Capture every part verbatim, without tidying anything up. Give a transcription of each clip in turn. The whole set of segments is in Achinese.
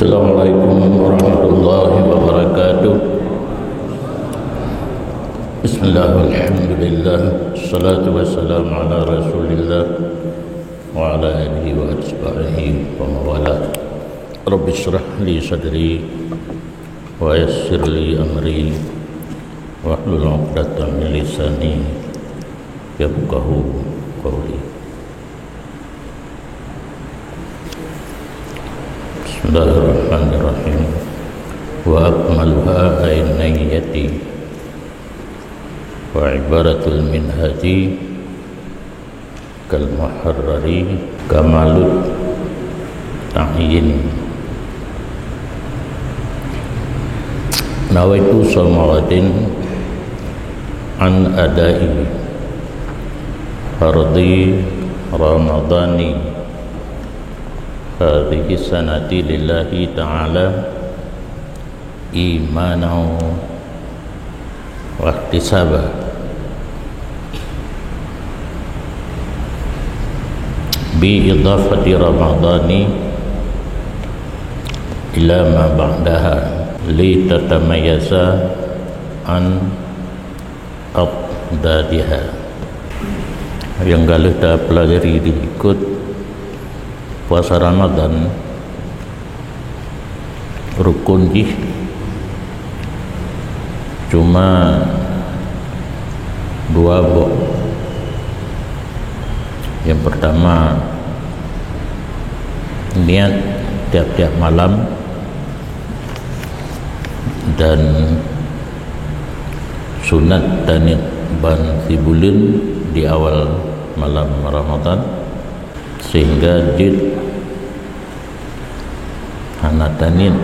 Assalamualaikum warahmatullahi wabarakatuh. Bismillah, walhamdulillah, wassalatu wassalamu ala Rasulillah wa ala alihi wa ashabihi wa mawalah. Rabbi shrah li sadri wa yassir li amri wahlul 'uqdatam min lisani yafqahu qawli. Bismillahirrahmanirrahim. Wa akmaluha ay niyyati wa ibaratul minhaji kal muharrari kamalut ta'yin. Nawaitu sawma ghadin an adai fardhi ramadhani hadhihi sanati lillahi ta'ala imanan wahtisaba bi idafati ramadhani ila ma ba'daha li tatamayyaza an adadiha. Nyang ka lheueh tapelajari di ikut puasa Ramadan, rukun jih cuma dua boh. Yang pertama, niat tiap-tiap malam dan sunat taniat ban sibuleuen di awal malam Ramadan, sehingga jeuet hana taniet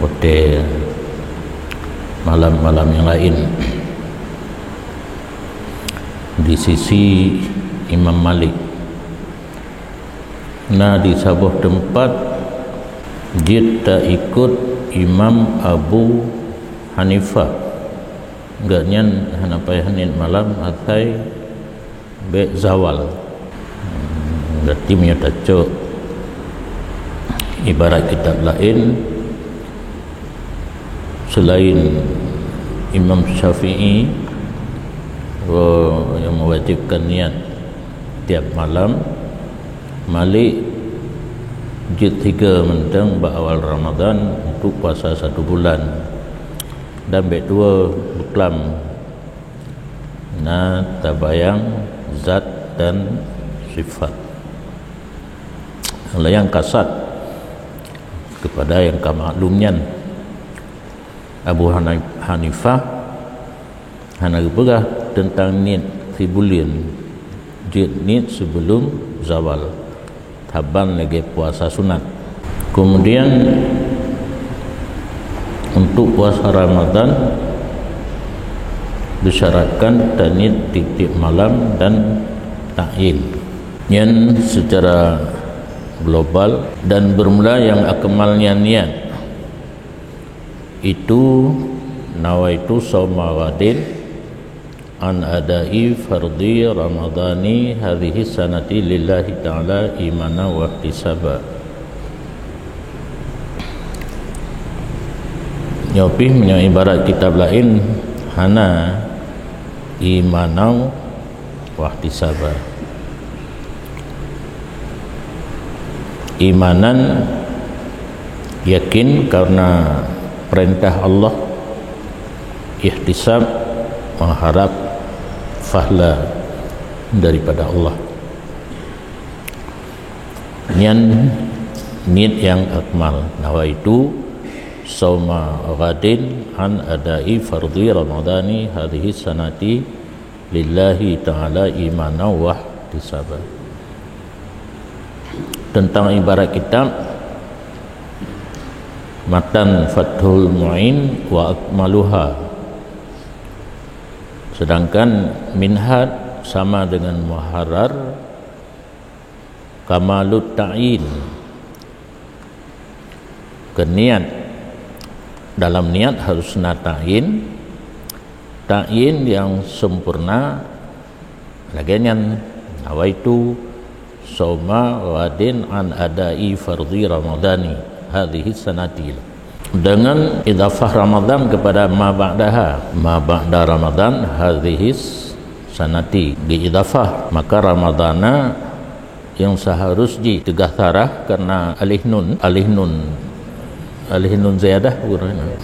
watée malam-malam nyang laén. Di sisi Imam Malik, na di saboh teumpat jeuet taikot Imam Abu Hanifah. Gobnyan hana payah niet malam asai bék zawal. Berarti meunyoe tacok ibarat kitab laén selain Imam Syafi'i, oh, yang mewajibkan niat tiap malam, Malik jeuet sigoe mantong bak awal Ramadan untuk puasa satu bulan, dan bék tuwoe beuklam na tabayang zat dan sifat. Nyang kasat kepada nyang ka maklum nyan, Abu Hanif-, Hanifah hana geupeugah teuntang niet sibuleuen, jeuet niet sibeulom zawal. Saban lagée puasa sunat. Kemudian, untuk puasa Ramadan disyaratkan taniet tiep-tiep malam dan ta'yin. Nyan secara global dan bermula nyang akmal nyan niat. Itu nawaitu shauma ghadin an adai fardhi ramadhani hadhihi sanati lillahi ta'ala imanan wahtisaba. Nyoe pih meunyoe ibarat kitab laén hana imanan wahtisaba. Imanan, yakin karena perintah Allah, ihtisab, mengharap pahala daripada Allah. Nyan niet nyang akmal. Nawaitu shauma ghadin an adai fardhi ramadhani hadhihi sanati lillahi ta'ala imanan wahtisaba. Tentang ibarat kitab, matan Fathul Mu'in wa akmaluha. Sedangkan minhaj sama dengan muharrar, kamalut ta'yin. Keuniat, dalam niat harus na ta'yin. Ta'yin yang sempurna lagée nyan, nawaitu sauma ghadin an adai fardhi ramadhani hadhihi sanati. Dengan idhafah Ramadan kepada ma ba'daha, ma ba'da Ramadan hadhihi sanati, diidhafah, maka Ramadana yang seharus jih teugah sarah karena alih nun, alih nun, alih nun ziyadah.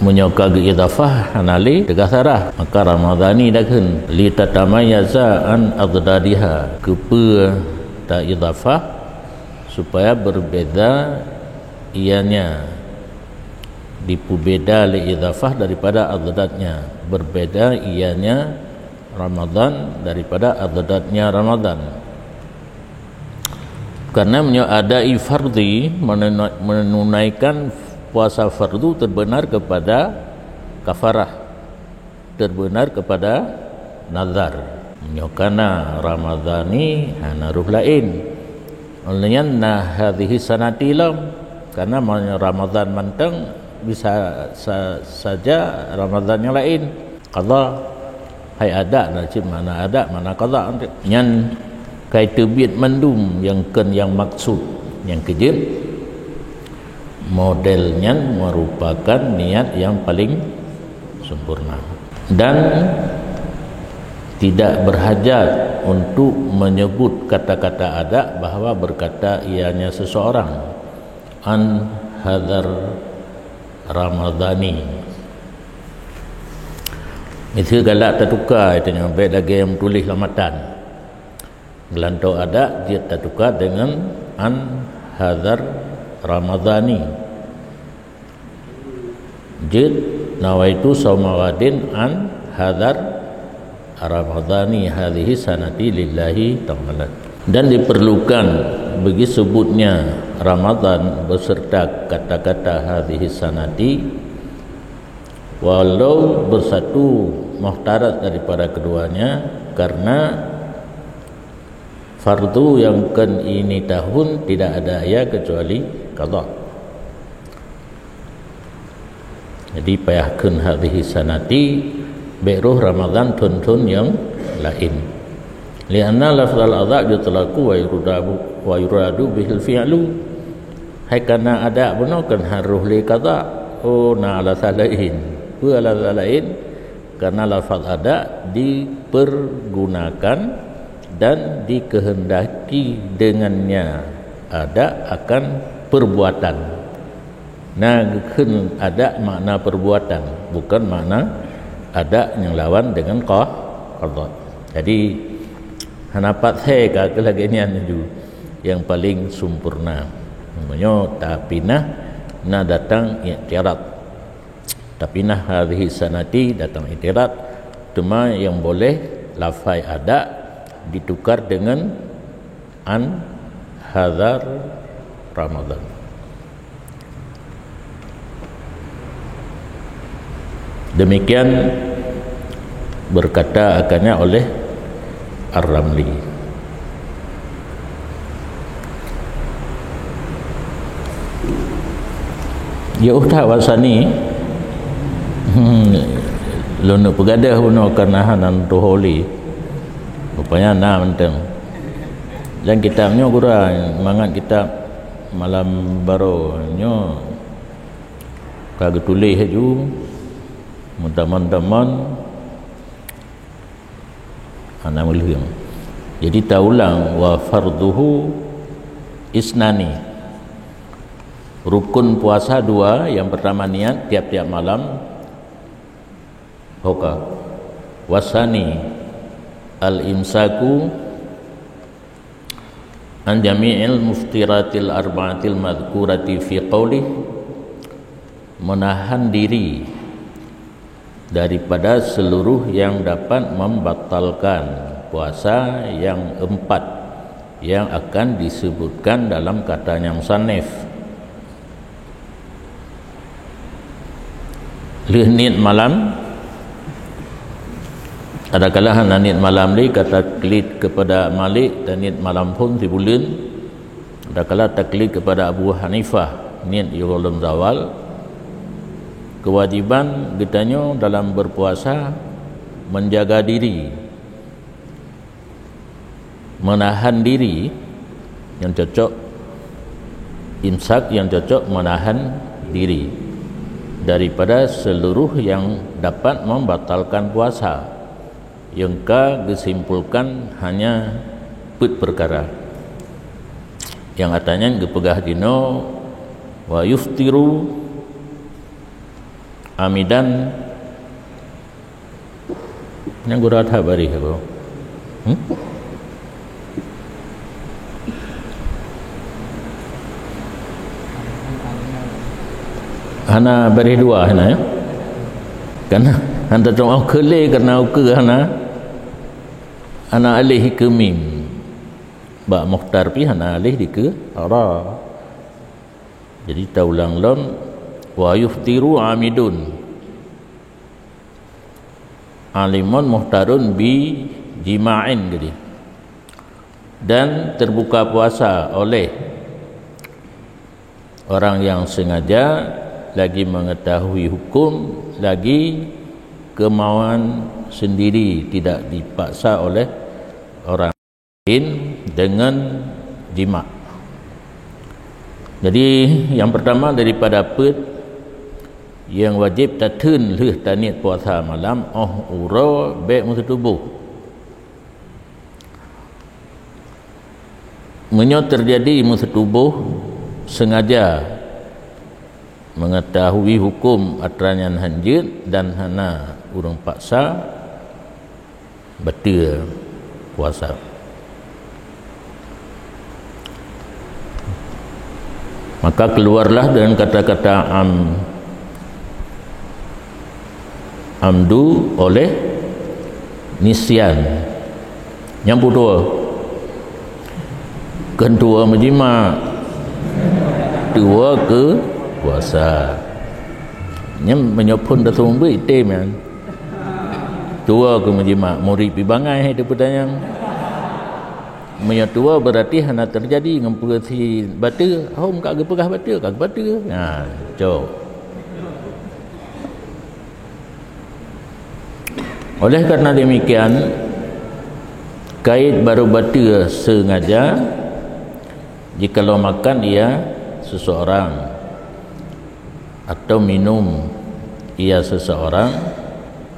Meunyoe ka geuidhafah hana lé teugah sarah, maka Ramadhani dakheun, li tatamayyaza an adadadiha, keupeue ta idhafah, supaya berbeda ianya, dipeubeda lé idhafah daripada adadnya, berbeda ianya Ramadan daripada adadnya Ramadan. Karena meunyoe adai fardhi, menuna-, menunaikan puasa fardu terbenar kepada kafarah, terbenar kepada nazar. Meunyoe kana Ramadhani, hana roh laén. Ulôn nyan na hadhihi sanati lom. Karena meunyoe Ramadhan mantong, bisa sa-, saja Ramadhan nyang laén. Qadha, hai ada na cit, mana ada, mana qadha. Nyan kai teubiet mandum nyang kheun nyang maksud. Nyang keujeuet, model nyan merupakan niat yang paling sempurna. Dan tidak berhajat untuk menyebut kata-kata ada bahwa berkata ianya seseorang, an hadar Ramadhani. Miseue galak tatuka, itu nyoe, bèk lagèe nyang tuléh lam matan. Geulantoe ada jeuet tatuka deungon an hadar Ramadhani. Jeuet nawaitu sauma ghadin an hadar Ramadhani hadhihi sanati lillahi ta'ala. Dan diperlukan bagi sebutnya Ramadan beserta kata-kata hadhihi sanati, walau bersatu muhtarat daripada keduanya, karena fardu yang kheun ini tahun tidak ada ia kecuali qadha. Jadi payah kheun hadhihi sanati, bèk roh Ramadhan thôn-thôn nyang laén. Lianna lafzal adha yutlaqu wa yuradu, wa yuradu bihil fi'lu. Hai kana ada bunoe kan harôh lé qadha. Oh, na alasan laén. Peue alasan laén? Karena lafaz ada dipergunakan dan dikehendaki dengannya ada akan perbuatan. Na geukheun ada makna perbuatan, bukan makna ada nyang lawan dengan qa-, qadha. Jadi, hana pat he ka keu lagèe nyan laju nyang paling sempurna. Meunyoe tapinah, na datang i'tirad. Tapinah hadhihi sanati, datang i'tirad, teuma nyang boleh lafai ada ditukar dengan an hadar Ramadhan. Demikian berkata akannya oleh Ar-Ramli. Ya Ustaz, wasani, hmm, lôn peugadôh bunoe karena hana tuho lé. Rupanya na mantong. Dan kitab nyoe gura, mangat kitab malam baroe nyoe ka geutuléh laju, meutamon-tamon, hana meuleueng. Jadi taulang, wa fardhuhu isnani. Rukun puasa dua, yang pertama niat tiap-tiap malam. Hoka. Wasani al-imsaku an jami'il muftiratil arba'atil madhkurati fi qaulih, menahan diri daripada seluruh yang dapat membatalkan puasa yang empat yang akan disebutkan dalam katanya musannif. Lheueh niet malam, adakala hana niet malam lé, ka taklid kepada Malik, taniet malam phôn sibuleuen, adakala taklid kepada Abu Hanifah, niet yoh lom zawal. Kewajiban geutanyoe dalam berpuasa menjaga diri, menahan diri Nyang cocok, imsak nyang cocok menahan diri daripada seluruh yang dapat membatalkan puasa. Nyang ka geusimpulkan hanya peuet peukara. Nyang ata nyan geupeugah jinoe, "Wa yuftiru amidan." Nyang gura that bareh apa? Hmm? Hana bareh dua hana, ya? Karena hana teutu'oh keu lé, karena ukeue hana, hana aléh keu mim. Bak mukhtar pih hana aléh dikeue ra. Jadi taulang lom, "Wa yuftiru amidun alimun muhtarun bi jima'in," jadi. Dan terbuka puasa oleh orang yang sengaja, lagi mengetahui hukum, lagi kemauan sendiri, tidak dipaksa oleh orang lain dengan jima. Jadi, yang pertama daripada peuet yang wajib tatheun lheueh taniet puasa malam, óh uroe bèk meuseutuboh. Meunyoe teujadi meuseutuboh sengaja, mengetahui hukum atra nyan hanjeuet dan hana ureuëng paksa, bateue puasa. Maka keluarlah dengan kata-kata am-, amdu oleh nisyan. Nyang peuet tuwoe. Kon tuwoe meujimak. Tuwoe keu puasa. Nyan meunyoe phon taseumeubeuet item nyan. Tuwoe keu meujimak, murit pih bangai hai teupeutanyong. Meunyoe tuwoe berarti hana teujadi ngon peue si bateue, hom ka geupeugah bateue, ka geubateue. Nah, cok. Oleh karena demikian, kait baru bateue sengaja, jikalau makan ia seseorang atau minum ia seseorang,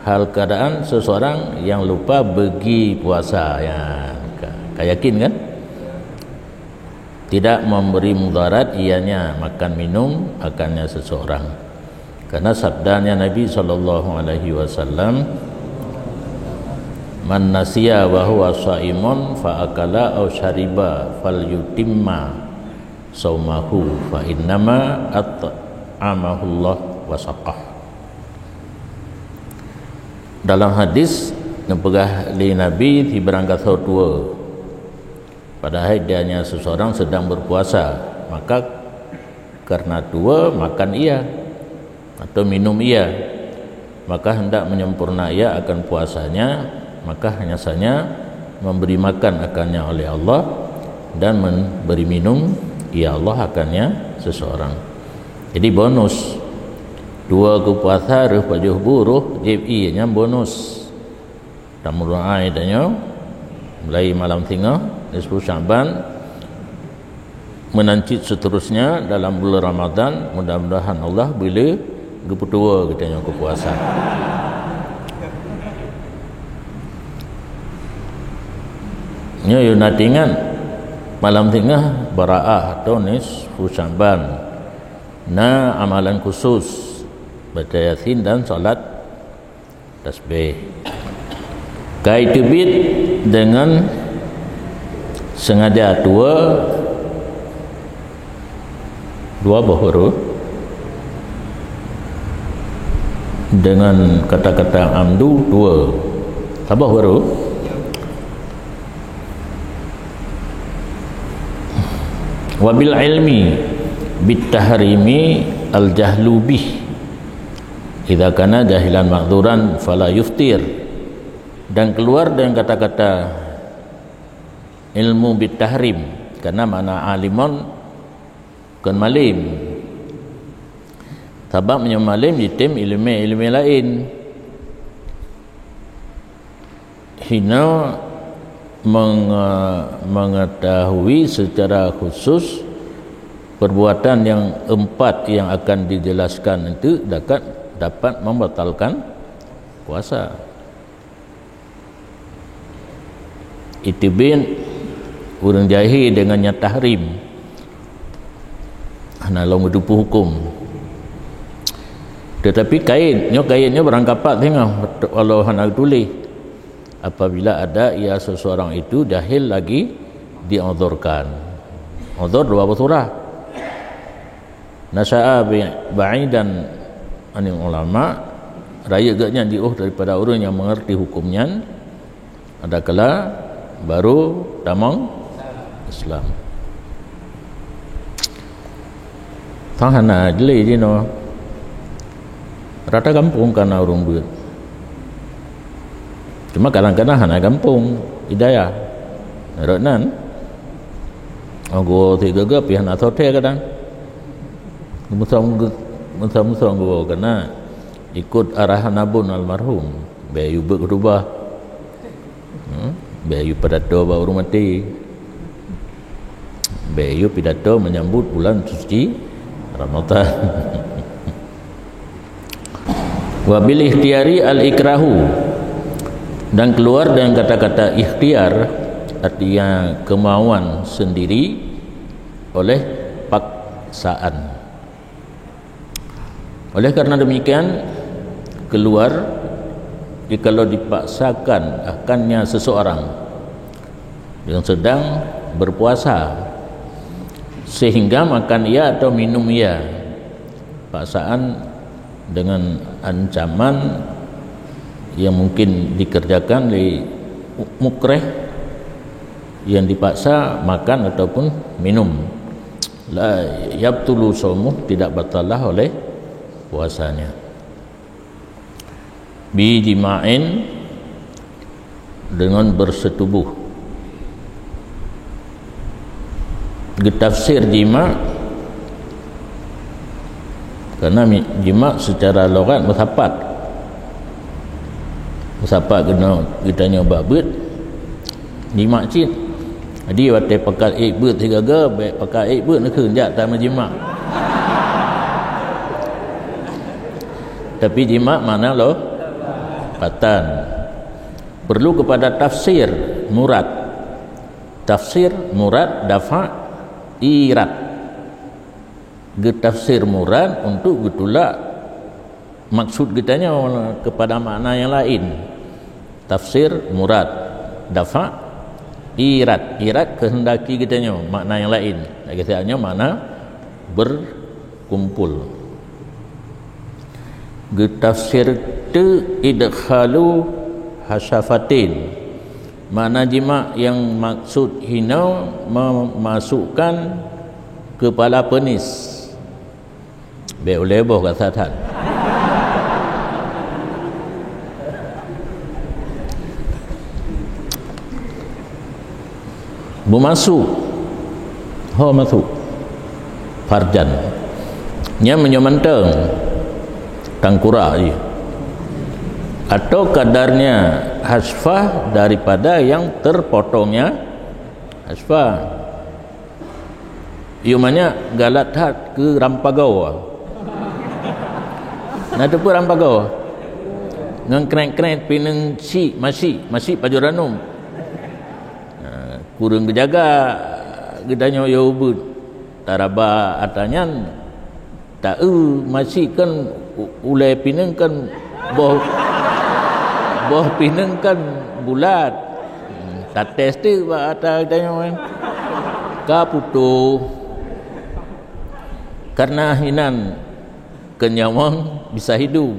hal keadaan seseorang yang lupa bagi puasa, ya, ka, ka yakin kan? Tidak memberi mudarat ianya makan minum akannya seseorang. Karena sabdanya Nabi sallallahu alaihi wasallam, "Man nasiya wa huwa shaimun fa akala aw syariba falyutimma saumahu fa innama at'amahullah wa saqah." Dalam hadis neupeugah lé Nabi, sibarang gasoe tuwoe, padahai dianya seseorang sedang berpuasa, maka karena tuwoe makan ia atau minum ia, maka hendak menyempurna ia akan puasanya, maka hanya saja memberi makan akannya oleh Allah dan memberi minum ia Allah akannya seseorang. Jadi bonus. Tuwoe keu puasa reuh pajoh bu rôh jieb ie, nyan bonus. Tameudoa tanyoe mulai malam singoh, nisfu Sya'ban, meunan cit seterusnya dalam bulan Ramadan, mudah-mudahan Allah beu le geupeutuwoe geutanyoe keu puasa. Nyoe yue na teuingat, malam singoh Baraah atau nisfu Sya'ban, na amalan khusus, baca Yasin dan salat tasbih. Ka iteubiet deungon sengaja tuwoe, dua boh huruf, deungon kata-kata amdu tuwoe. Saboh huruf. Wabil ilmi bit tahrimi al jahlu bih. Idza kana jahilan ma'dzuran fala yuftir. Dan keluar dengan kata-kata ilmu bit tahrim, karena makna alimun kon malem. Sabab meunyoe malem jitem ileumèe-ileumèe laén. Hino Menge-, mengetahui secara khusus perbuatan yang empat yang akan dijelaskan itu dapat, dapat membatalkan puasa. Itibin ureuëng jahé deungon nyang tahrim, hana lom geuteupeue huköm. Tetapi kayém, nyoe kayém nyoe barangkapat singoh, walau hana geutuléh. Apabila ada ia seseorang itu jahil lagi diuzurkan. Uzur dua belas surah. Nasya'a bi-, ba'idan anil ulama, rayeuk geuhnyan jiôh daripada ureuëng nyang mengerti huköm nyan, adakala baru tamong Islam. Sang hana jli jinoe. Rata gampông kana ureuëng beuet. Cuma kadang-kadang hana gampông hidayah. Rot nan. Oh, gua tiga-tiga pih hana soe kadang. Musang-, musang-musang gua kena ikut arahan abon almarhum. Bèk yue beuet khutubah. Hmm? Bèk yue pidato bak ureuëng maté. Bèk yue pidato menyambut bulan suci Ramadan. Wa bil ikhtiyari al ikrahu, dan keluar dengan kata-kata ikhtiar, artinya kemauan sendiri, oleh paksaan. Oleh karena demikian, keluar jikalau dipaksakan akannya seseorang yang sedang berpuasa, sehingga makan ia atau minum ia, paksaan dengan ancaman yang mungkin dikerjakan oleh mukreh, yang dipaksa makan ataupun minum. La yabtulu shaumuh, tidak batalah oleh puasanya. Bi jima'in, dengan bersetubuh. Geutafsir jima', karena mi-, jima' secara logat meusapat. Meusapat keunoe geutanyoe bak beuet, jima' cit. Jadi watèe pakat ék beuet sigaga, bèk pakat ék beuet neukheun jak tameujimak. Tapi jimak makna lo patan. Perlu kepada tafsir murad. Tafsir murad dafa' irad. Geutafsir murad untuk geutulak maksud geutanyoe kepada makna yang lain. Tafsir murad, dafa' irad. Irad keuhendaki geutanyoe, makna yang lain. Lagèe siat nyoe makna berkumpul. Geutafsir teuk idkhalu hasyafatin. Makna jimak yang maksud hinoe memasukkan kepala penis. Bèk ulèe boh ka that-that. Beumasuk. Ho masuk. Farjan. Nyan meunyoe mantong tangkura jih. Atau kadarnya hasfah daripada yang terpotongnya hasfah. Yue manyak galak that keu rampagoe. Na teupeue rampagoe? Ngon krét-krét pineung syiek, masiek, masiek pajoh ranum. Ha, kureueng geujaga geutanyoe yôh ubeuet. Taraba ata nyan, ta-eu masiek kan u-, ulèe pineung kan boh, boh pineung kan bulat. Hmm, tates teuk bak ata geutanyoe kan. Ka putôh. Karena hinan keu nyawöng bisa hidup.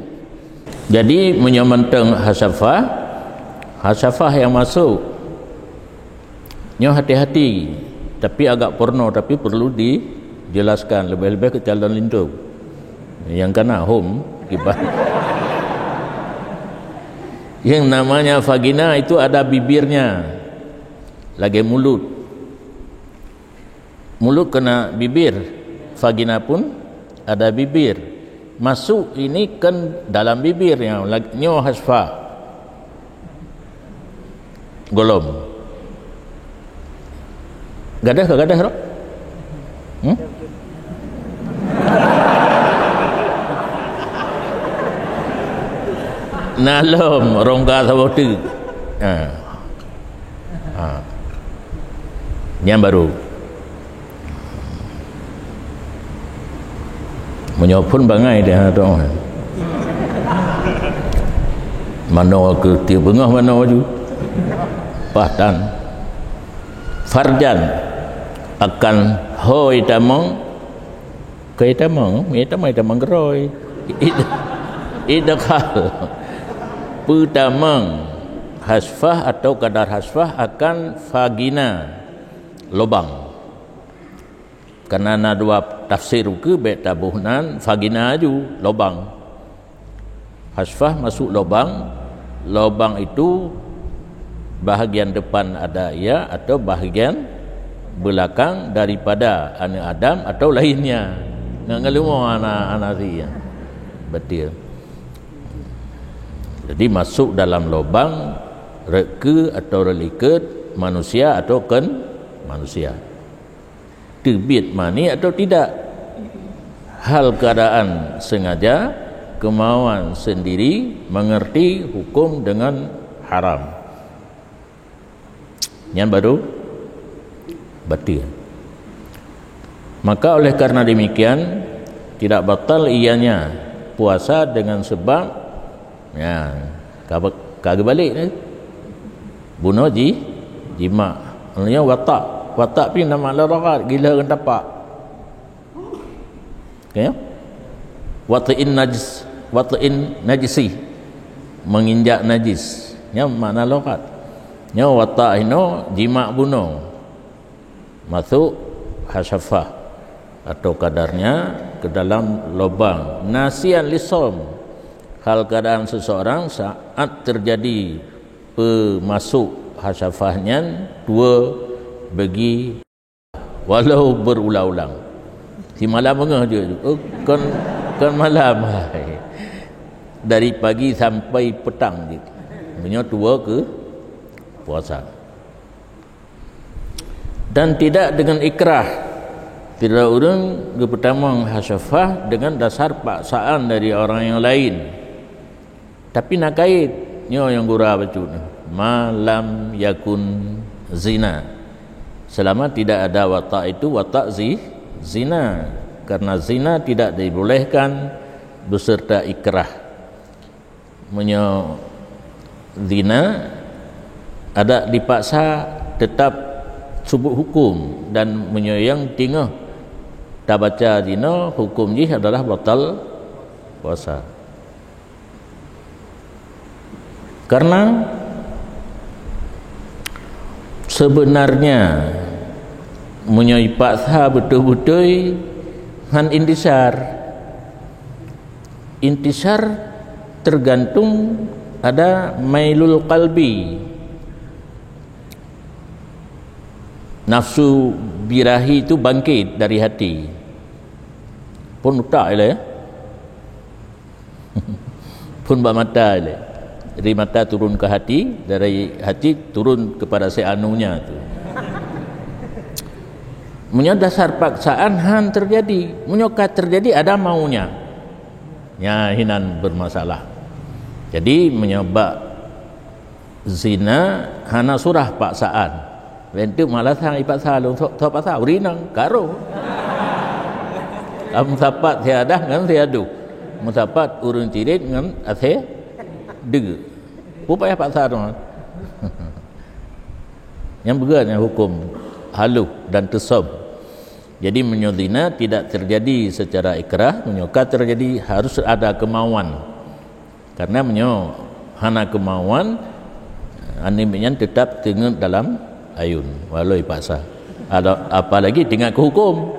Jadi meunyoe mantong hasafah, hasafah yang masuk. Nyoe hati-hati, tapi agak porno, tapi perlu dijelaskan, lebih-lebih keu calon linto. Nyang kana hom kiban. Yang namanya vagina itu ada bibirnya, lagèe mulut. Mulut kena bibir, vagina pun ada bibir. Masuk ini kan dalam bibir, nyoe lag-, nyoe hasfah. Golom. Gadoh ka gadoh ro? Hmm? Na lom rongga saboh teuk. Ha. Ha. Nyan baru. Meunyoe phon bangai deh, ha, tu. Manoe keu tiep beungoh manoe ju. Pah tan. Farjan akan hôi tamong, keu tamong, ya tamong, tamong geurôi. Id-, idkhal. Peutamong hasfah atau kadar hasfah akan vagina, lobang. Karena na dua tafsir ukeue, bék taboh nan vagina aju, lobang. Hasfah masuk lobang, lobang itu bahagian depan ada ia atau bahagian belakang daripada aneuk Adam atau lainnya. Nggak ngelumo anak-anak si, ya. Betul. Jadi masuk dalam lobang reukeue atau reulikot manusia atau kon manusia. Teubiet mani atau tidak. Hal keadaan sengaja, kemauan sendiri, mengerti hukum dengan haram. Nyan baru batil. Maka oleh karena demikian, tidak batal ianya puasa dengan sebab, ya, ka, ka geubalik ni. Bunoe ji, jimak. Maksudnya watak. Watak pi nama lorong gila ngon tapak. Oke, ya? Wat'in najis, wat'in najisi. Menginjak najis. Nya makna lughat. Nya watak inoe jimak bunoe. Masuk hasafah atau kadarnya ke dalam lubang. Nasiyan lisom. Hal keadaan seseorang saat terjadi pemasuk hasafah nyan dua bagi walau berulang-ulang. Simalam beungoh jeuet, oh, kon, kon malam hai. Dari pagi sampai petang jeuet. Meunyoe tuwoe keu puasa. Dan tidak dengan ikrah. Tidak ureuëng geupeutamong hasafah dengan dasar paksaan dari orang yang lain. Tapi na kait, nyoe nyang gura bacut nyoe. Ma lam yakun zina. Selama tidak ada watak itu watak zi-, zina. Karena zina tidak dibolehkan beserta ikrah. Meunyoe zina ada dipaksa tetap subut hukum dan meunyoe nyang teungoh tabaca zina hukum jih adalah batal puasa. Karena sebenarnya meunyoe ipaksa beutôi-beutôi han intisar. Intisar tergantung ada mailul qalbi. Nafsu birahi itu bangkit dari hati. Pun utak ilée. Pun bak mata ilée. Dari mata turun ke hati, dari hati turun kepada si anunya tu. Meunyoe dasar paksaan han terjadi. Meunyoe ka terjadi ada maunya. Nya hinan bermasalah. Jadi meunyoe bak zina hana surah paksaan. Laén teuk malah sang ipaksa lôn sok, sok paksa ureuëng inong karo. Ka meusapat siadah ngon siaduh. Meusapat ureuëng cirit ngon asée deuk. Peue payah paksa teuma. Nyang beugét nyan hukum haluh dan teusom. Jadi meunyoe zina tidak terjadi secara ikrah, meunyoe ka terjadi harus ada kemauan. Karena meunyoe hana kemauan, aneuk miet nyan tetap teungeut dalam ayun walau ipaksa. Ada, apalagi teuingat keu hukum.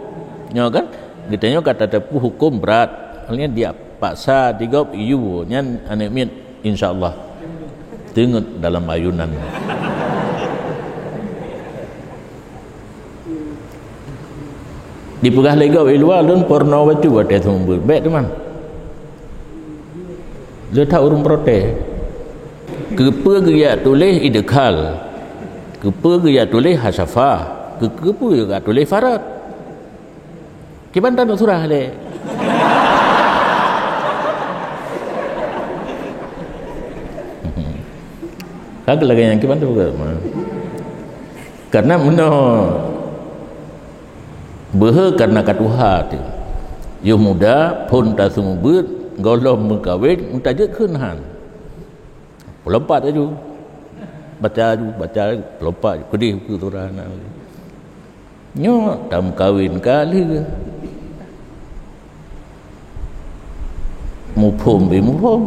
Nyoe kan? Geutanyoe ka tateupeue hukum brat. Artinya dia paksa digop iyue nyan aneuk miet, insya Allah teungeut dalam ayunan. Dipeugah lé gob i luwa lôn porno bacut watée seumeubeuet. Bék teuma. Lé that ureuëng protes. Keupeue geujak tuléh idkhal? Keupeue geujak tuléh hasafah? Keu-, keupeue ka tuléh farad? Kiban taneuk surah lé. Kan lagée nyan kiban tu. Karena meunoe beuhe karena ka tuha teuh. Yoh muda phon taseumeubeuet, gohlom meukawen, meutajeuet kheun han. Peulompat laju. Baca laju, baca laju, peulompat laju. Keudeh buku surah na. Nyoe tameukawen ka lheueh. Muphom beh muphom.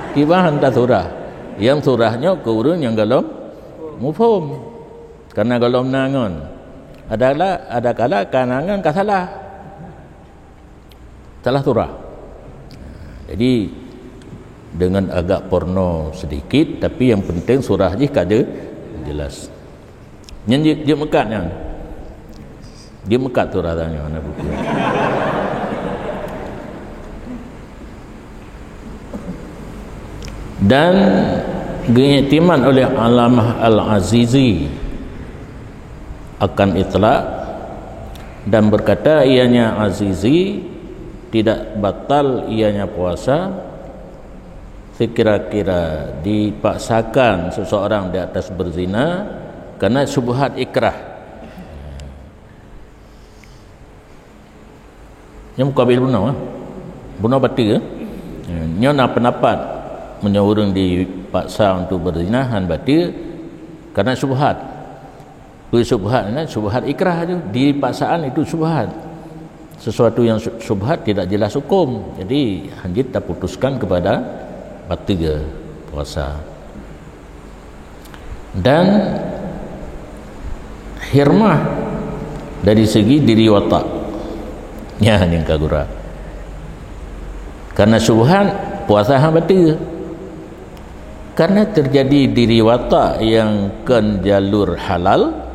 Kiban han tasurah. Nyang surah nyoe keu ureuëng nyang gohlom muphom. Karena gohlom na ngon. Adalah, adakala ka na ngon ka salah. Salah surah. Jadi, dengan agak porno sedikit, tapi yang penting surah jih ka je-, jelas. Nyan jeuet, jeuet meukat nyan. Jeuet meukat surah tanyoe, aneuk buku. Dan geuiktimat oleh Allamah Al-Azizi akan itlaq dan berkata ianya Azizi tidak batal ianya puasa sekira-kira dipaksakan seseorang di atas berzina karena syubhat ikrah. Nyoe mukabil bunoe, eh. Bunoe bateue, eh. Nyoe na pendapat meunyoe ureuëng dipaksa untuk berzina han bateue karena syubhat. Peue syubhat nyan? Syubhat ikrah tu. Dipaksaan itu syubhat. Sesuatu yang sy-, syubhat tidak jelas hukum. Jadi, hanjeuet taputuskan kepada bateue puasa. Dan hirmah dari segi diri watak. Nyan nyang ka gura. Karena syubhat, puasa han bateue. Karena terjadi diri watak yang kon jalur halal,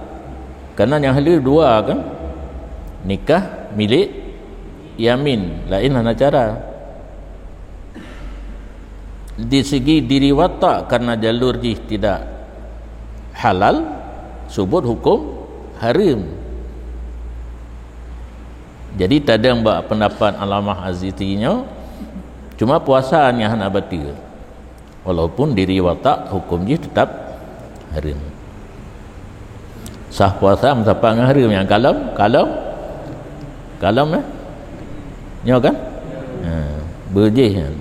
karena nyang halal dua kan, nikah milik yamin, laén hana cara. Di segi diri watak karena jalur jih tidak halal, subot hukum haram. Jadi tadong bak pendapat Allamah Azizi nyoe, cuma puasa nyang hana bateue. Walaupun diri watak hukum jih tetap haram. Sah puasa meusapat ngon haram nyang kalom, kalom, kalom, eh? Nyoe kan? Ha, beujih nyan.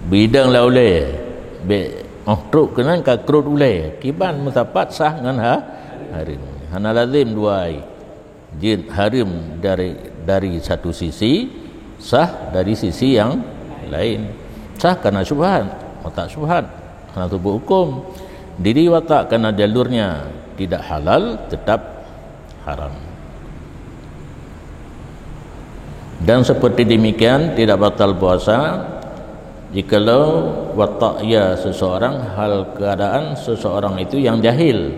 Bidang la ulée, bek oh trok keunan ka krot ulée. Kiban meusapat sah ngon ha-, haram. Hana lazim dua ai. Jeuet haram dari, dari satu sisi, sah dari sisi yang lain. Sah karena syubhat, watak syubhat, karena tubuh hukum. Diri watak karena jalurnya tidak halal, tetap haram. Dan seperti demikian tidak batal puasa jikalau watak ia seseorang, hal keadaan seseorang itu yang jahil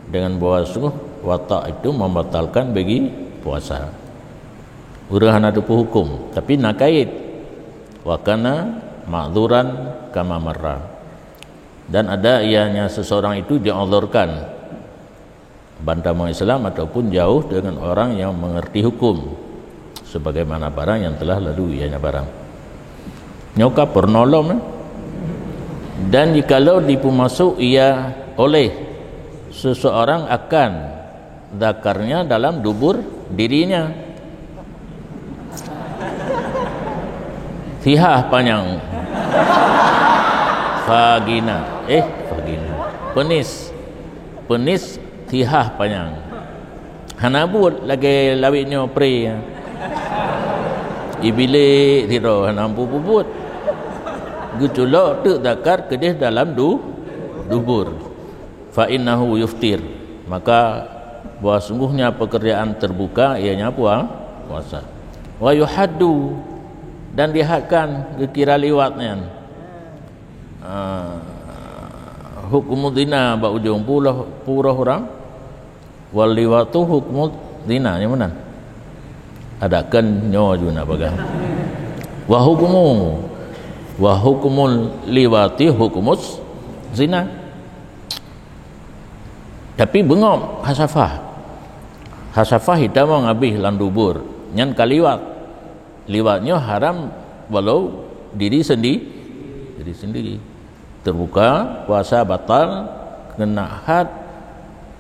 dengan bahwa sungguh watak itu membatalkan bagi puasa. Ureuëng hana teupeu hukum, tapi na kait. Wa kana ma'dzuran kama marra. Dan ada ianya seseorang itu diuzurkan ban tamong Islam ataupun jauh dengan orang yang mengerti hukum, sebagaimana barang yang telah lalu ianya barang. Nyoe ka peureulom, eh? Dan jikalau dipeumasok ia oleh seseorang akan zakarnya dalam dubur dirinya. Sihah panyang. Vagina. Eh, vagina. Penis. Penis sihah panyang. Hana buet lagée lawét nyoe pre. Ibilek sidroe hana mampu peubuet. Geuculok teuk zakar keudeh dalam du-, dubur. Fa innahu yuftir, maka bahwa sungguhnya pekerjaan terbuka ianya pua-, puasa. Wa yuhaddu, dan dihadkan geukira liwat nyan. Ah, hukmu zina bak ujong puroh, puroh urang. Wal liwatu hukmu zina, nyang meunan. Ada kan nyoe ju na bagah. Wa hukmu, wa hukmul liwati hukmus zina. Tapi beungöp hasafah. Hasafah hitamong abéh lam dubur. Nyan ka liwat. Liwat nyoe haram walau diri sendi-, diri sendiri. Teubuka, puasa batal, keuneuk had,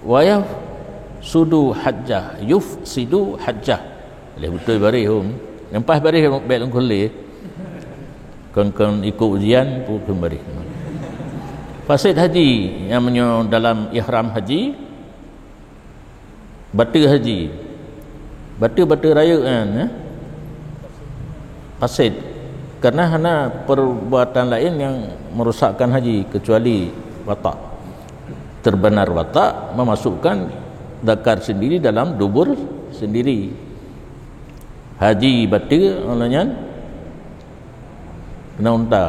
wa yafsudu hajjah, yufsidu hajjah. Leh beutôi baréh hom. Leupah baréh bèk lôn kheun lé. Kon-kon ikôt ujian, pun kheun baréh. Fasid haji, nyang meunyoe dalam ihram haji, bateue haji. Bateue-bateue rayeuk nyan, eh? Fasid. Karena hana perbuatan lain yang merusakkan haji kecuali watak. Terbenar watak memasukkan zakar sendiri dalam dubur sendiri. Haji bateue, oleh nyan keuneuk unta.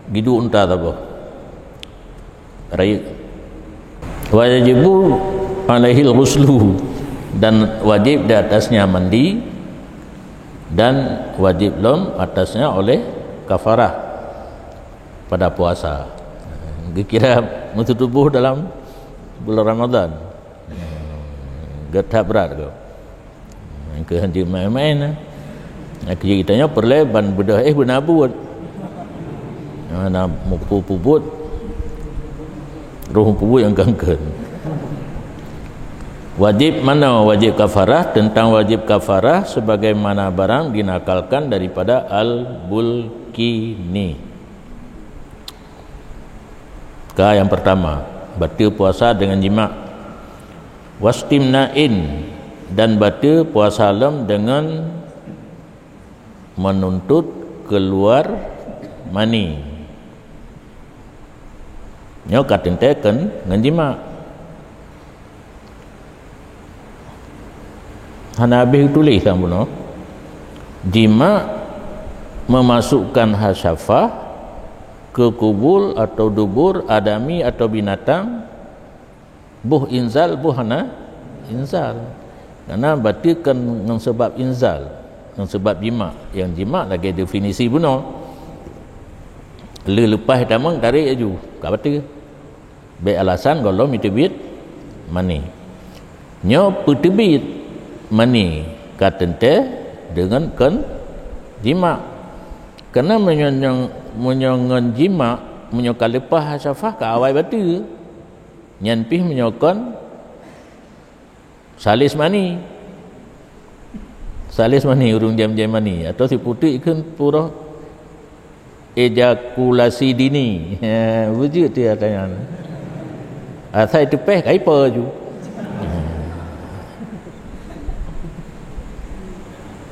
Jiduek unta saboh. Rayeuk. Wa yajibu alaihil ghuslu, dan wajib di atasnya mandi, dan wajib lom atasnya oleh kafarah pada puasa. Geukira meututoboh dalam bulan Ramadan. Geuh that brat keu. Keu hanjeuet maén-maén. Keu geutanyoe peureulèe ban beudôh éh beuna buet. Hana meupubuet. Roh meupubuet nyang kankeun. Wajib manoe? Wajib kafarah, tentang wajib kafarah sebagaimana barang dinakalkan daripada Al-Bulkini. Ka nyang pertama, bateue puasa dengan jima. Wastimna'in, dan bateue puasa lom dengan menuntut keluar mani. Nyoe ka teuntèe kon ngon jima. Hana habéh tuléh lam bunoe. Jima memasukkan hasafah ke kubul atau dubur adami atau binatang, boh inzal, boh hana inzal. Karena bateue kon ngon sebab inzal, ngon sebab jima. Nyang jima lagèe definisi bunoe. Le leupah tamong, tarek laju, ka bateue. Bèk alasan gohlom jiteubiet mani. Nyoe peuteubiet mani ka teuntèe deungon kon jima. Karena meunyoe, meunyoe ngon jima, meunyoe ka leupah hasafah, ka awai bateue. Nyan pih meunyoe kon salis mani. Salis mani, ureueng jam-jam mani, atau siputeuk ikheun puroh ejakulasi dini. Ha, beujeuet teuh ata nyan. Asai teupèh, ka ipa ju.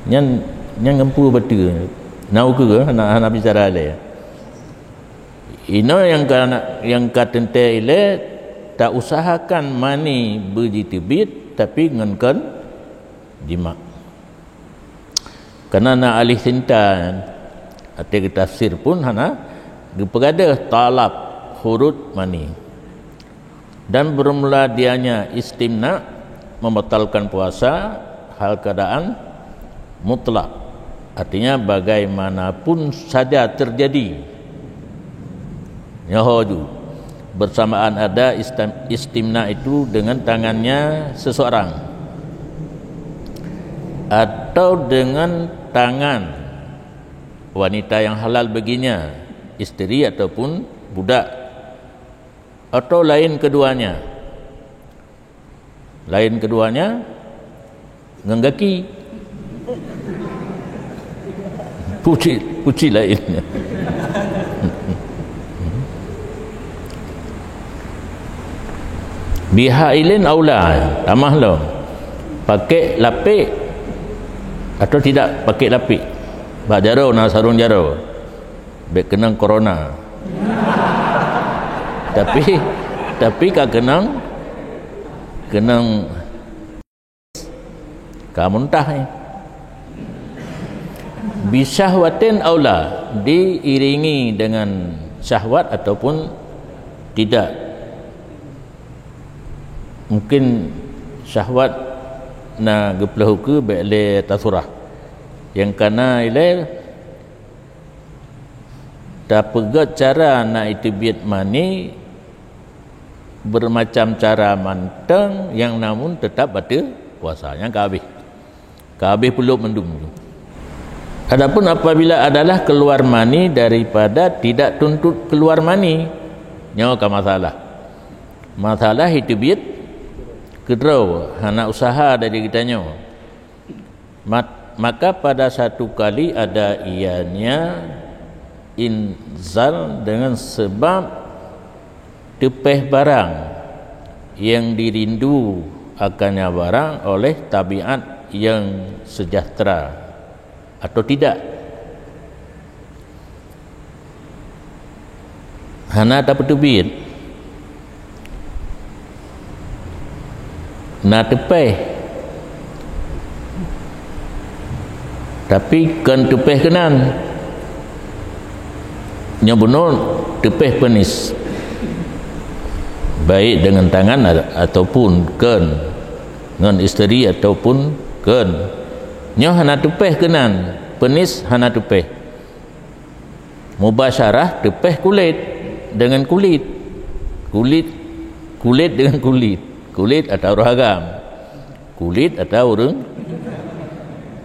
Nyan, nyan ngon peue bateue. Na ukeue, hana, hana bicara lé. Inoe nyang ka, nyang ka teuntèe ilèe, tausahakan mani beujiteubiet, tapi ngon kon jima. Karena na ahli sinta, até geutafsir pun hana geupeugadeuh talab khurud mani. Dan bermula dianya istimna membatalkan puasa hal keadaan mutlak, artinya bagaimanapun saja terjadi. Nyoe ho ju, bersamaan ada istim-, istimna itu dengan tangannya seseorang atau dengan tangan wanita yang halal baginya, isteri ataupun budak, atau lain keduanya. Lain keduanya ngon gaki. Puci, puci lain. Bihailin aula, tamah lom. Pakai lapik atau tidak pakai lapik? Bak jaroe na sarong jaroe. Bèk keunong corona. Tapi, tapi ka keunong, keunong ka muntah ni. Bisyahwatin aula, diiringi dengan syahwat ataupun tidak. Mungkin syahwat na geupeuleuh ukeue, bèk lé tasurah. Nyang ka na ilèe, tapeugèt cara na iteubiet mani bermacam cara mantong nyang namun tetap bateue puasa. Nyang ka habéh. Ka habéh peuleuk mandum. Adapun apabila adalah keluar mani daripada tidak tuntut keluar mani, nyoe ka masalah. Masalah itu biet keudroe, hana usaha dari geutanyoe. Mat-, maka pada satu kali ada ianya inzal dengan sebab teupeh barang yang dirindu akannya barang oleh tabiat yang sejahtera atau tidak. Hana tapeuteubiet. Na teupeh. Tapi kon teupeh keunan. Nyoe bunoe teupeh penis. Baik dengan tangan a-, ataupun kon. Ngon isteri ataupun kon. Nyoe hana teupeh keunan. Penis hana teupeh. Mubasyarah teupeh kulét dengan kulit. Kulit, kulit dengan kulit. Kulit atau ureuëng agam. Kulit atau ureuëng,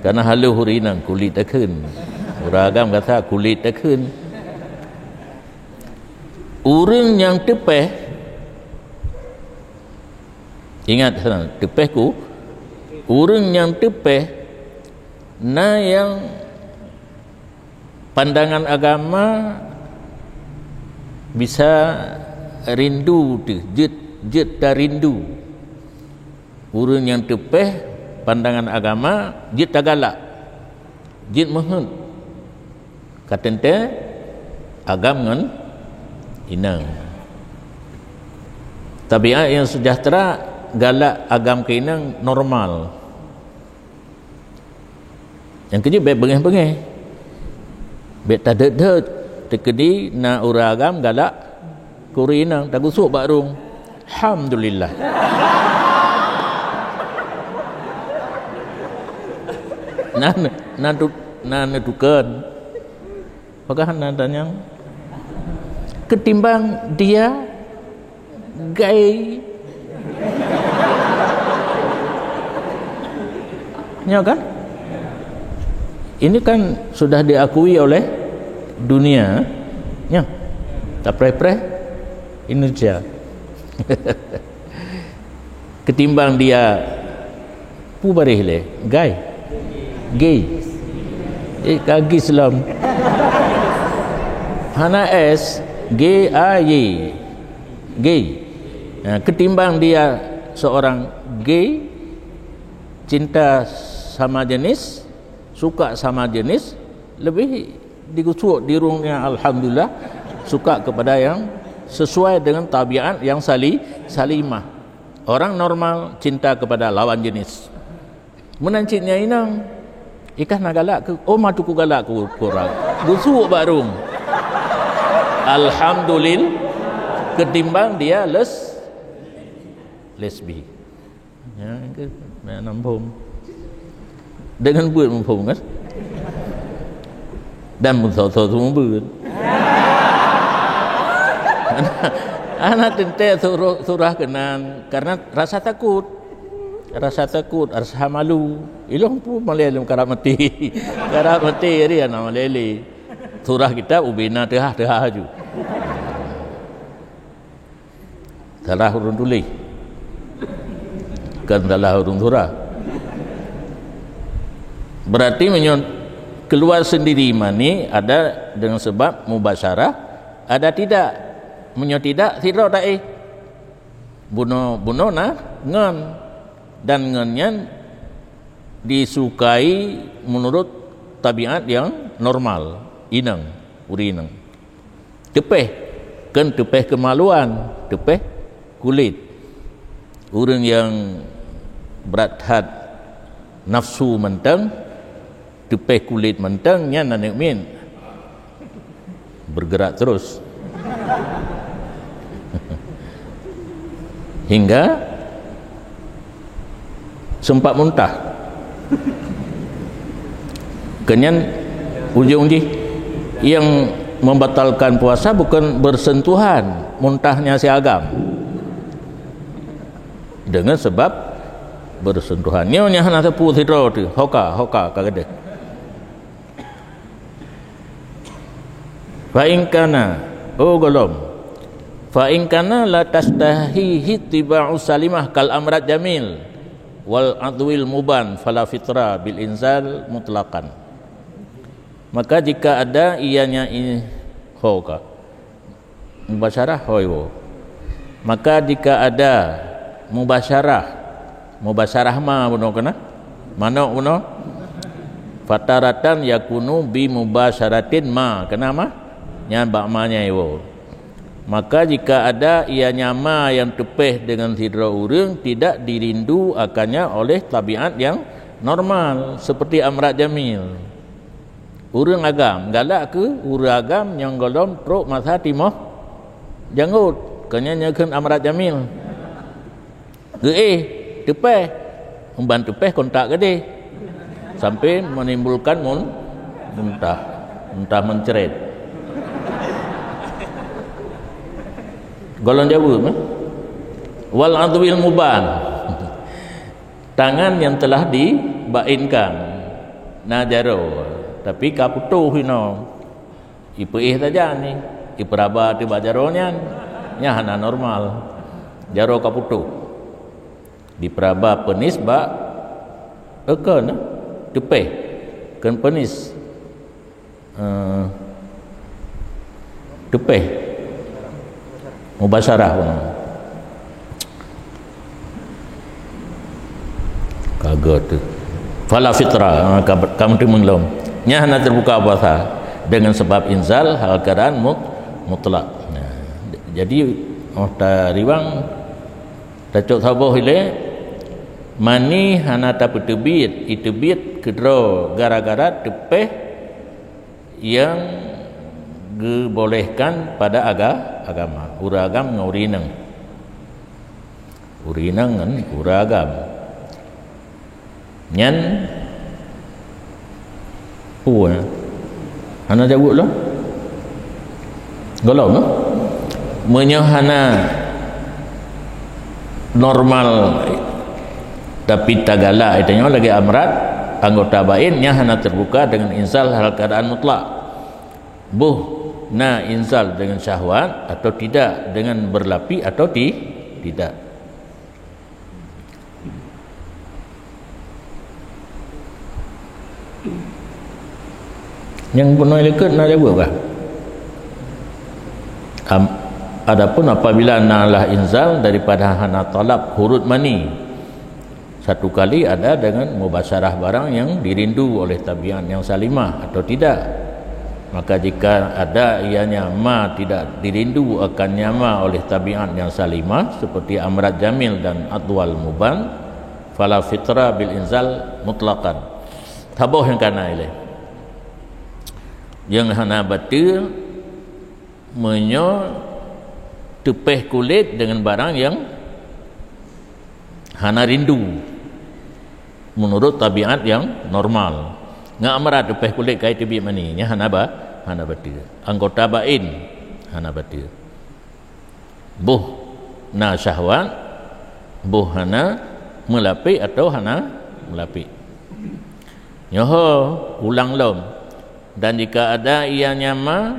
karena halus ureuëng inong kulit takheun. Ureuëng agam kata kulit takheun. Ureuëng nyang teupeh, ingat sana, teupeh ku, ureuëng nyang teupeh na nyang pandangan agama bisa rindu teuh, jeuet, jeuet tarindu. Ureuëng nyang teupeh pandangan agama jeuet tagalak, jeuet meuheuet. Ka teuntée agam ngon inong. Tabiat nyang sejahtera galak agam keu inong normal. Nyang keujeuet bék beungéh-beungéh. Bék tadeuet-deuet teukeudi na ureuëng agam galak keu ureuëng inong tagusok bak rueng. Alhamdulillah. Na, na tu, na neutukon. Pakon hana tanyong? Ketimbang dia gay. Ya kan? Ini kan sudah diakui oleh dunia. Ya. Tapreh-preh Indonesia. Ketimbang dia pu baréh lé, gay. Gay. Eh, ka gis lom. Hana S, G A Y. Gay. Nah, ketimbang dia seorang gay, cinta sama jenis, suka sama jenis, lebih digusuk di rueng nyan, alhamdulillah, suka kepada yang sesuai dengan tabiat yang sali-, salimah. Orang normal cinta kepada lawan jenis. Meunan cit nyan inong. Ikah na galak keu, oh, ma teungku galak keu, keu ureuëng. Gusuk bak rueng. Alhamdulillah, ketimbang dia les-, lesbi. Ya, ke, nak muphom. Deungon buet muphom kan? Dan meusoe-soe seumeubeuet. Hana teuntée surah, surah keunan karena rasa takut. Rasa takut, rasa malu. Ilong pun malée lom karab maté. Karab maté, jadi hana malée lé. Surah kitab ubena teuhah-teuhah aju. Salah ureuëng tuléh. Bukan salah ureuëng surah. Berarti meunyoe keluar sendiri mani ada dengan sebab mubasyarah, ada tidak. Meunyoe tidak, sidroe taéh. Bunoe, bunoe na ngon. Dan ngon nyan disukai menurut tabiat yang normal, inong, ureuëng inong. Teupeh, kon teupeh kemaluan, teupeh kulét. Ureuëng nyang brat that nafsu mantong, teupeh kulét mantong, nyan aneuk miet. Bergerak terus. Hingga sempat muntah. Keunyan ujong jih yang membatalkan puasa bukan bersentuhan muntahnya si agam. Dengan sebab bersentuhan. Nyoe nyang hana teupeu sidroe teuh, hoka, hoka ka gadeh. Fa in kana, oh golom. Fa in kana la tastahihi tiba'u salimah kal amrad jamil wal adwil muban fala fitra bil inzal mutlaqan. Maka jika ada ianya i-, hoka. Mubasyarah hoi wo. Maka jika ada mubasyarah, mubasyarah ma bunoe keunan? Manok bunoe? Fataratan yakunu bi mubasyaratin ma, keunan ma? Nyan bak ma nyan wo. Maka jika ada ianya ma yang teupeh dengan sidroe ureuëng tidak dirindu akannya oleh tabiat yang normal seperti amrad jamil. Ureuëng agam, galak keu ureuëng agam nyang golom trok masa timoh janggot, keu nyan nyan kheun amrad jamil. Geuéh, teupeh, ban teupeh kontak gadeh sampai menimbulkan mun-, muntah, muntah mencret. Golom jaweueb, eh? Wal adwil muban. Tangan yang telah dibainkan. Na jaroe, tapi ka putôh inoe. Ipeuéh saja ni, ipeuraba teuh bak jaroe nyan. Nyan hana normal. Jaroe ka putôh. Dipeuraba penis bak, eh, kon, eh, teupeh. Kon penis. Eh, teupeh. Mubasyarah pun. Ka geuh teuh. Fala fitra, ha, ka, ka meuteumèe lom. Nyan hana teubuka puasa dengan sebab inzal hal keadaan mut-, mutlak. Nah, jadi, oh, tariwang, tacok saboh ilée, mani hana tapeuteubiet, iteubiet keudroe gara-gara teupeh yang geubolehkan pada aga-, agama. Ureuëng agam ngon ureuëng inong. Ureuëng inong ngon ureuëng agam. Nyan peue? Hana jaweueb lom? Golom, eh? Meunyoe hana normal, tapi tagalak, itanyoe lagée amrad, anggota bain, nyan hana teubuka dengan inzal hal keadaan mutlak. Boh na inzal dengan syahwat atau tidak, dengan berlapik atau ti-, tidak. Nyang bunoe likot na jaweueb kah? Am, adapun apabila na lah inzal daripada hana talab hurut mani, satu kali ada dengan mubasyarah barang yang dirindu oleh tabiat yang salimah atau tidak. Maka jika ada ianya ma tidak dirindu akan nyama oleh tabiat yang salimah seperti amrad jamil dan adwal muban, fala fitra bil inzal mutlaqan. Saboh nyang kana ilée. Nyang hana bateue meunyoe teupeh kulét dengan barang yang hana rindu menurut tabiat yang normal. Ngon amrad teupeh kulét kai teubiet mani, nyan hana ba-, hana bateue. Anggota bain hana bateue. Boh na syahwat, boh hana meulapik atau hana meulapik. Nyoe ulang lom. Dan jika ada ia nyama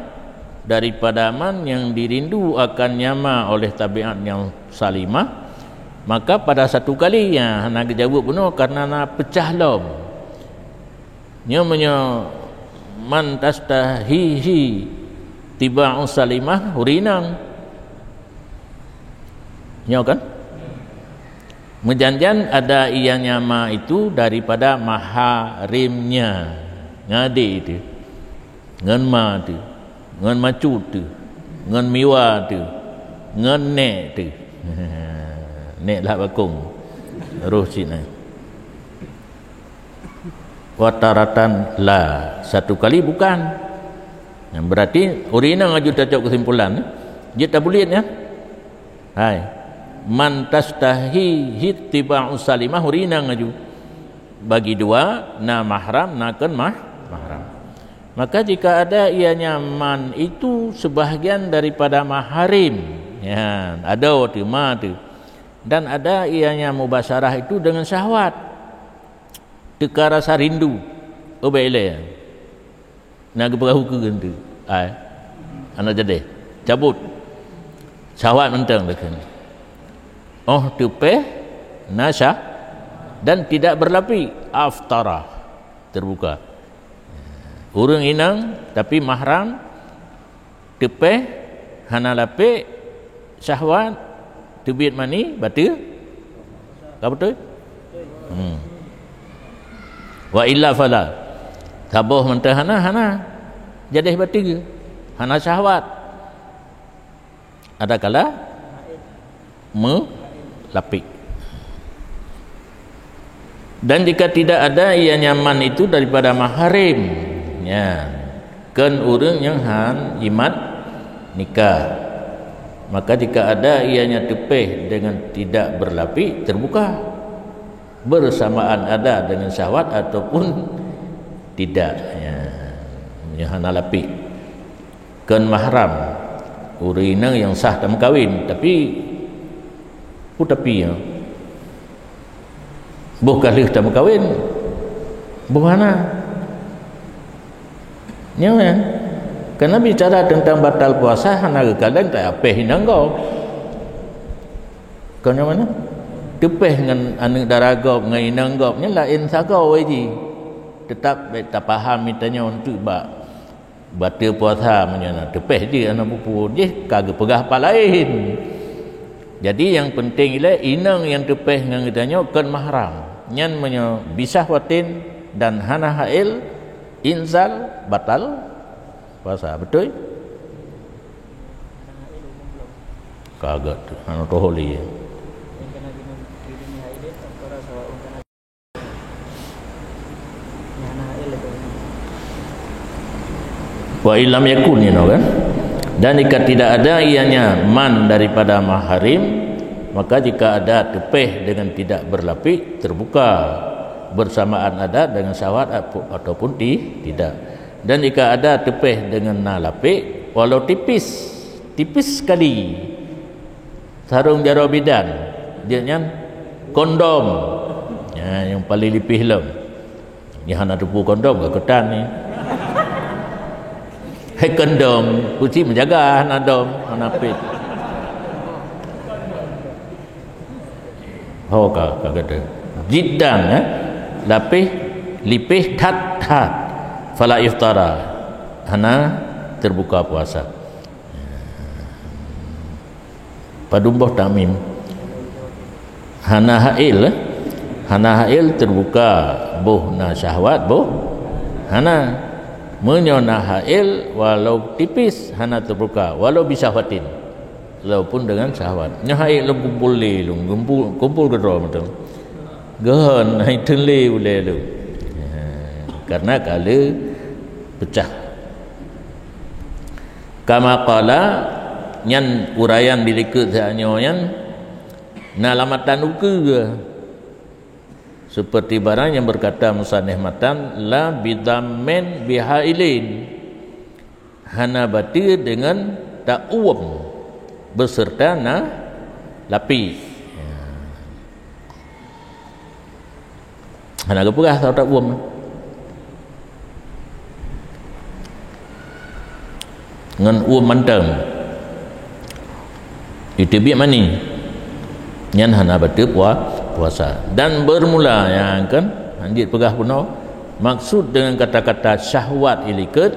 daripada man yang dirindu akan nyama oleh tabiat yang salimah, maka pada satu kali, ya, hana geujaweueb bunoe karena na peucah lom. Nyoe meunyoe man tastahihi tiba'u salimah, ureuëng inong. Nyoe kan? Meujan-jan ada ia nyama itu daripada maharimnya. Ngon adé teuh. Ngon ma teuh. Ngon macut teuh. Ngon miwa teuh. Ngon nék teuh. Nék lam bakong. Roh cit na. Wa taratan la, satu kali bukan. Nah, berarti ureuëng inong aju tacok keusimpulan, eh? Jeuet tabuliet, ya? Hai. Man tastahihi tiba'u salimah, ureuëng inong aju. Bagi dua, na mahram, na kon mah-, mahram. Maka jika ada ianya man itu sebahagian daripada maharim, ya, ada tu ma tu. Dan ada ianya mubasyarah itu dengan syahwat. Teuka rasa rindu. Oh, baik ilée. Na geupeugah ukeue geunteuk. Ai. Aneuk jadeh. Cabut. Syahwat mantong lakon. Oh, teupeh na syah dan tidak berlapik. Aftara. Terbuka. Ureuëng inong tapi mahram, teupeh, hana lapik, syahwat, teubiet mani, bateue? Ka beutôi? Hmm. Wa illa fala. Saboh mantong hana, hana. Jadeh bateue. Hana syahwat. Adakala melapik. Dan jika tidak ada ianya man itu daripada mahrim, ya, kon ureuëng nyang han jimat nikah, maka jika ada ianya teupeh dengan tidak berlapik, terbuka. Bersamaan ada dengan syahwat ataupun tidak, ya, nyang hana lapik. Kon mahram. Ureuëng inong nyang sah tameukawen, tapi, oh, tapi, ya. Boh ka lheueh tameukawen, boh hana. Nyoe, ya. Karena bicara tentang batal puasa, hana geukalon tapeh inong gob. Kon nyang mana? Teupeh ngon aneuk dara gob, ngon inong gob, nyan laén sagoe jih. Teutap bék tapaham geutanyoe untuk bak bateue puasa meunyoe na teupeh jih hana peue-peue, jih ka geupeugah pat laén. Jadi, nyang penting ilée inong nyang teupeh ngon geutanyoe kon mahram. Nyan meunyoe bisyahwatin dan hana hail, inzal, batal puasa. Beutôi? Ka gét, hana teuhôi lé. Wa illam yakun, you know, kan? Dan jika tidak ada ianya man daripada mahrim, maka jika ada teupeh dengan tidak berlapik, terbuka, bersamaan ada dengan syahwat apo-, ataupun ti-, tidak. Dan jika ada teupeh dengan na lapik, walau tipis, tipis sekali, sarong jaroe bidan, jeuet nyan kondom. Nyan nyang paleng lipih lom. Nyan hana teupeu kondom, ka keutan ni. Hai kondom, kuci meujaga hana dom, hana pet. Ho ka, ka kata. Jiddan, eh? Lapih, lipih that-that. Fala iftara. Hana terbuka puasa. Padum boh takmim. Hana hail, eh? Hana hail terbuka, boh na syahwat, boh hana. Meunyoe na hail, walau tipis, hana terbuka, walau bisyahwatin, walaupun dengan syahwat. Nyoe hail lom kumpul lé lom, kumpul, kumpul keudroe mantong. Geuhon, hai teun lé ulée lom. Karena ka lheueh peucah. Kama qala, nyan uraian di likot saat nyoe nyan na lam matan ukeue. Seperti barang yang berkata musannif matan, la bidhammin bihailin. Hana bateue deungon tauem beserta na lapih. Hana geupeugah tau tauem. Ngon uem mantong. Jiteubiet mani. Nyan hana bateue pua-, puasa. Dan bermula, nyan kan, hanjeuet peugah bunoe. Maksud dengan kata-kata syahwat i likot,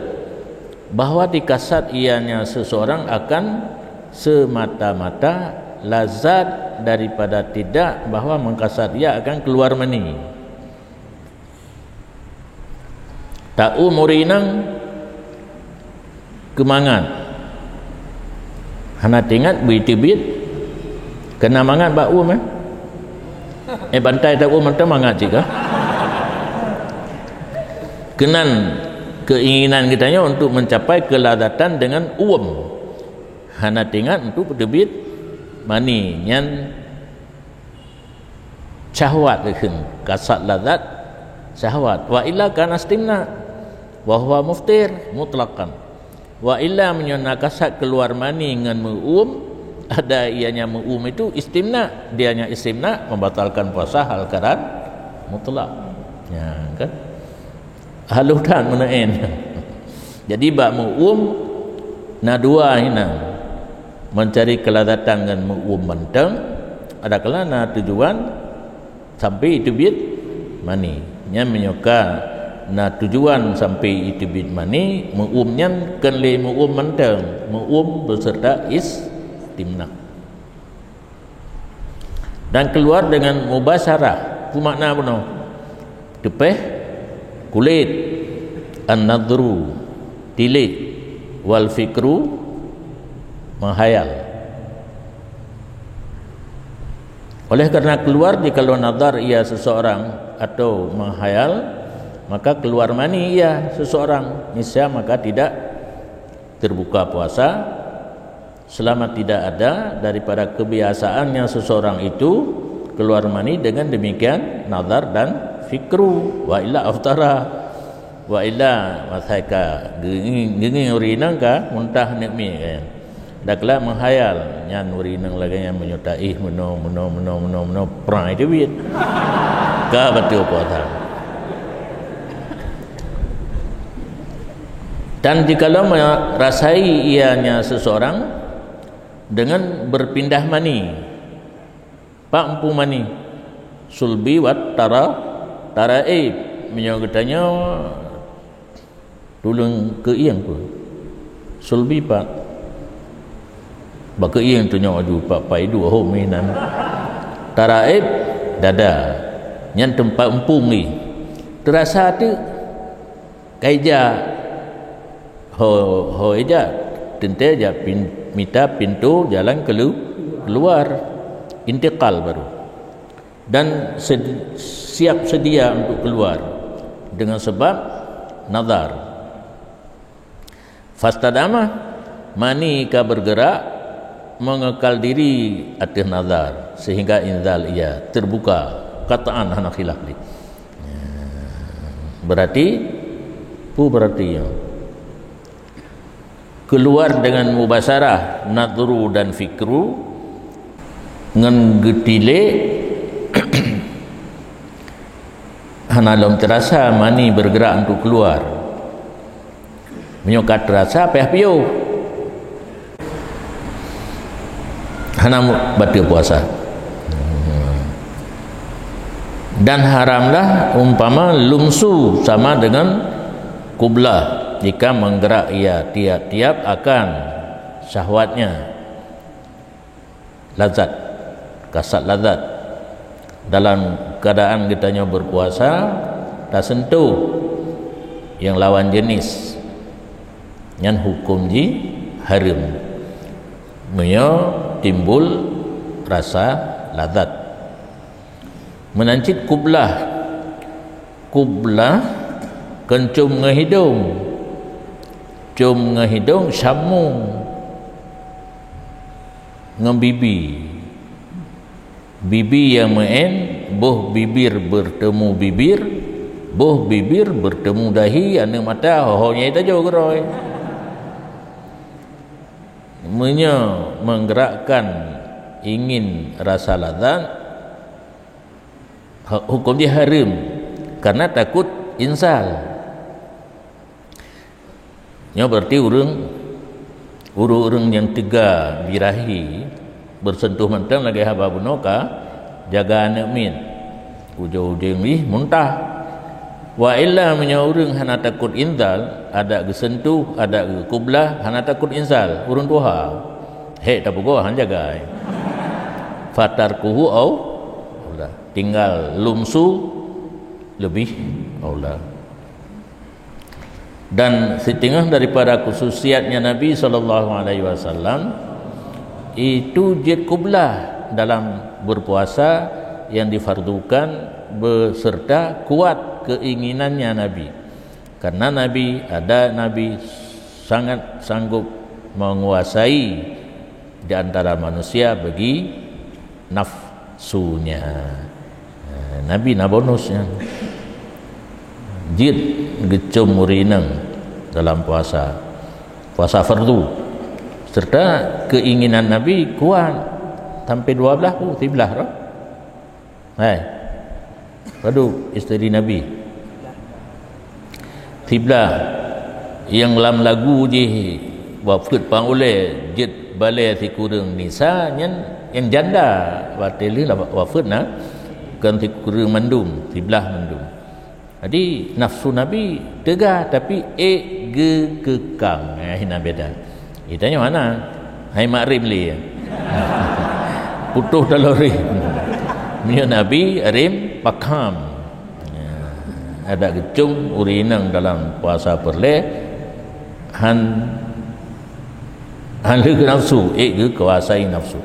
bahwa dikasat ianya seseorang akan semata-mata lazat daripada tidak, bahwa mengkasat ia akan keluar mani. Tauem ureueng inong keu mangat. Hana teuingat beu teubiet, keu na mangat bak uem, eh? Eh, bantai tauem mantong mangat cit ka. Keunan keinginan geutanyoe untuk mencapai kelazatan dengan uem. Hana teuingat untuk teubiet mani, nyan syahwat kheun, kasat lazat syahwat. Wa illa kana istimna, wa huwa muftir mutlaqan. Wa illa, meunyoe na kasat keluar mani ngon meu-uem, Ada ianya meu'um itu istimna, dianya istimna membatalkan puasa hal karan mutlak. Ya, kan? Halôh that meunan. Jadi bak meu'um na dua hinan, mencari kelazatan ngon meu'um mantong, adakala na tujuan sampai teubiet mani. Nyan meunyoe ka na tujuan sampai teubiet mani, meu'um nyan kon lé meu'um mantong, meu'um beserta istimna. Dan keluar dengan mubasyarah. Peue makna bunoe? Teupeh kulét, an-nadhru, tilék, wal fikru, menghayal. Oleh karena keluar jikalau nazar ia seseorang atau menghayal, maka keluar mani ia seseorang, niscaya maka tidak terbuka puasa selama tidak ada daripada kebiasaannya seseorang itu keluar mani dengan demikian nazar dan fikru, wa illa aftara, wa illa masai ka geungi ureueng inong ka muntah aneuk miet kan. Dakla menghayal nyan ureueng inong lagèe nyan meunyoe taéh meunoe, meunoe, meunoe, meunoe, meunoe, prang teubiet. Ka batal puasa. Dan jikalau merasai ianya seseorang dengan berpindah mani, pak empu mani, sulbi wat tara, taraib, meunyoe geutanyoe tuleueng keuieng peue? Sulbi pat. Bak keuieng tunyok aju pat paidu hom inan. Taraib dada. Nyan teumpat empung jih. Teurasa teuk. Kai jak. Ho, ho jak. Teuntèe jak pin-, mita pintoe jalan kelu-, keluar. Intiqal baru. Dan sed-, siap sedia untuk keluar dengan sebab nazar. Fastadama, mani ka bergerak mengekal diri ateueh nazar sehingga inzal ia terbuka qat'an hana khilaf lé. Berarti, peue berarti nyoe? Keluar dengan mubasyarah, nadhru dan fikru, ngon geutilek, hana lom terasa mani bergerak untuk keluar. Meunyoe ka terasa, payah piôh. Hana bateue puasa. Dan haramlah umpama lumsu sama dengan kublah jika menggerak ia tiap-tiap akan syahwatnya. Lazat, kasat lazat. Dalam keadaan geutanyoe berpuasa, tasentuh nyang lawan jenis, nyan huköm jih hareuem. Meunyoe timbul rasa lazat. Meunan cit kublah. Kublah kon com ngon hidong. Com ngon hidong syammu ngon bibi. Bibi nyang meu'en, boh bibir bertemu bibir, boh bibir bertemu dahi, aneuk mata, ho-ho nyang tajo keudroe. Meunyoe menggerakkan ingin rasa lazat, hu-, huköm jih hareuem, karena takot inzal. Nyoe berarti ureuëng, ureuëng-ureuëng nyang teuga birahi, bersentuh mantong lagée haba bunoe ka jaga aneuk miet. Ujong-ujong jih muntah. Wa illa, meunyoe ureuëng hana takot inzal, adak geusentuh, adak geukublah, hana takot inzal, ureuëng tuha. Hék tapeugoh han jagai. Fatarkuhu au-, aula. Tinggal lumsu lebih aula. Dan setengah daripada khususiatnya Nabi sallallahu alaihi wasallam, itu jeuet kublah dalam berpuasa yang difardukan beserta kuat keinginannya Nabi. Karena Nabi, ada Nabi sangat sanggup menguasai di antara manusia bagi nafsunya. Eh, Nabi na bonus nyan. Jeuet geucom ureuëng inong dalam puasa. Puasa fardu. Serta keinginan Nabi kuat sampai dua belas pun, siblah roh. Hai. Padub isteri Nabi. Siblah nyang lam lagu jih wafeuet pang ulée jeuet balée sikureueng nisa nyan nyang janda, watée lheueh wafeuet na, kon sikureueng mandum, siblah mandum. Jadi nafsu Nabi teuga tapi ék geukeukang. Eh, na beda. Geutanyoe hana. Hai mak rem lé. Putôh taloe rem. Meunyoe Nabi rem pakam. Ya. Adak geucong ureuëng inong dalam puasa peureulée han han lheueh nafsu, ék geukuasai nafsu.